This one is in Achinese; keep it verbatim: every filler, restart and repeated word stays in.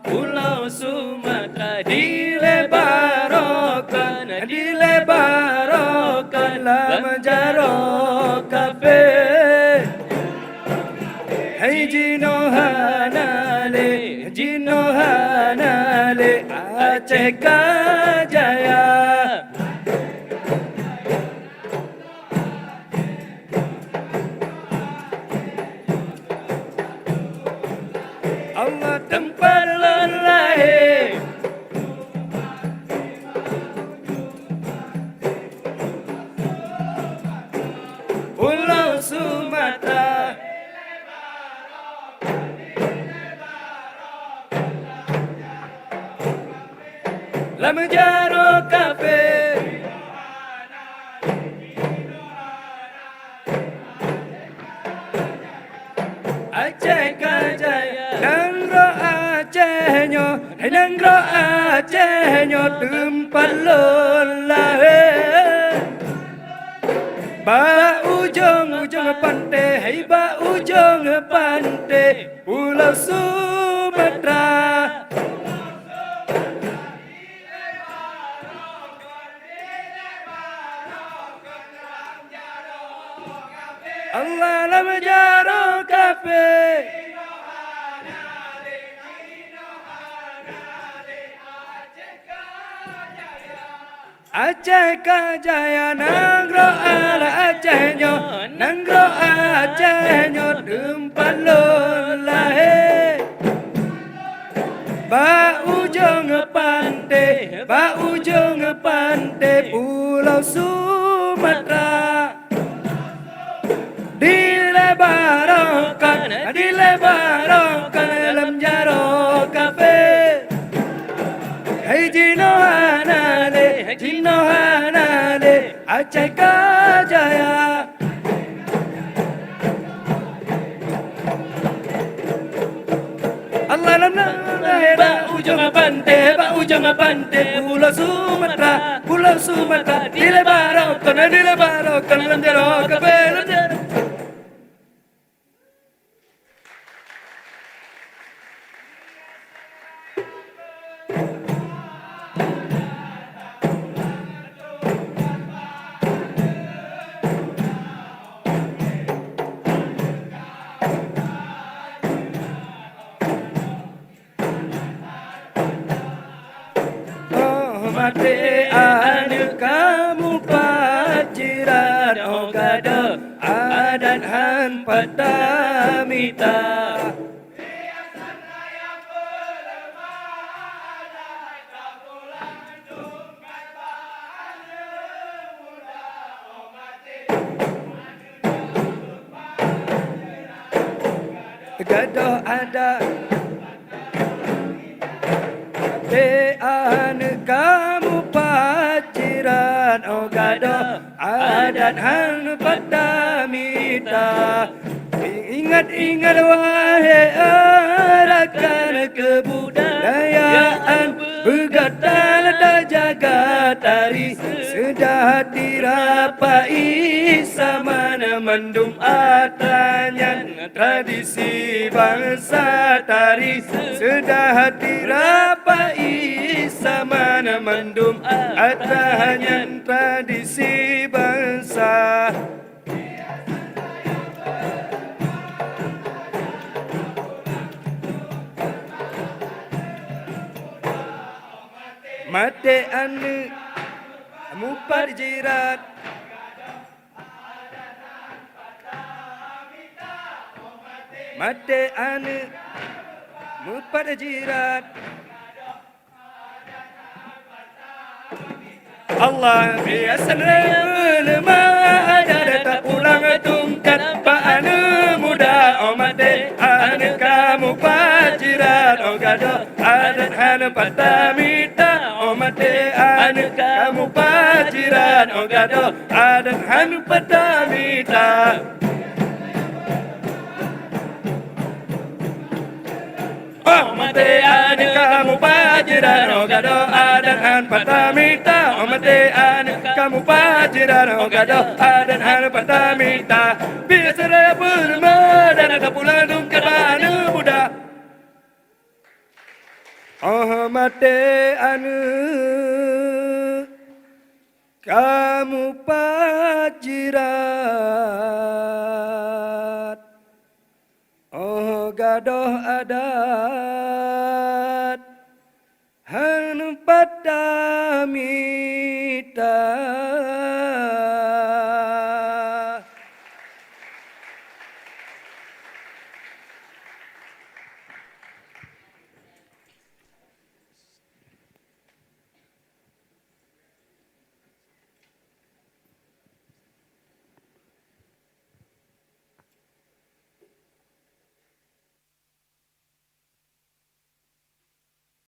Pulo Sumatra dilèe barokon, dilèe barokon lam jaroe kafé. Hai jinoe hana lé, jinoe hana lé, Aceh ka jaya. Allah teumpat lôn lahé. Pulo Sumatra. Lam jaroe kafé. Aceh ka jaya, nanggroe Aceh nyoe, hai nanggroe Aceh nyoe teumpat lôn lahé. Bak ujong-ujong panté, hai bak ujong panté, Pulo Sumatra. Allah lam jaroe kafé. Aceh ka jaya, nanggroe Aceh nyoe, nanggroe Aceh nyoe teumpat lôn lahé. Bak ujong panté, bak ujong panté Pulo Sumatra. Dilèe barokon, dilèe barokon lam jaroe kafé. Hai jinoe hana lé, jinoe hana lé, Aceh ka jaya. Allah lam na-, bak ujong panté, bak ujong panté, Pulo Sumatra, Pulo Sumatra, dilèe barokon, dilèe barokon lam jaroe kafé, lam jaroe. Oh maté aneuk kamoe pajiran, oh gadôh adat han pat tamita. Gadôh adat. Maté aneuk kamoe pajiran, oh gadôh adat han pat tamita. Ingat-ingat wahé rakan keubudayaan, beugata tajaga tari, seudah hati rapai saman mandum atra nyan. Tradisi bansa tari, seudah hati rapai saman mandum atra nyan tradisi bansa. Maté aneuk mupat jirat. Maté aneuk mupat jirat. Allah biasa neuleumah adat tapulang tungkat bak aneuk muda, oh maté aneuk kamoe pajirat, oh gadôh adat han pat tamita, oh maté aneuk kamoe pajirat, oh gadôh adat han pat tamita. Oh maté aneuk kamoe pajiran, oh gadôh adat han pat tamita. Oh maté aneuk kamoe pajiran, oh gadôh adat han pat tamita. Biasa raya peuleumah dan tapulang tungkat bak aneuk muda. Óh maté aneuëk ka mupat jirat, óh gadôh adat hán pat tamita.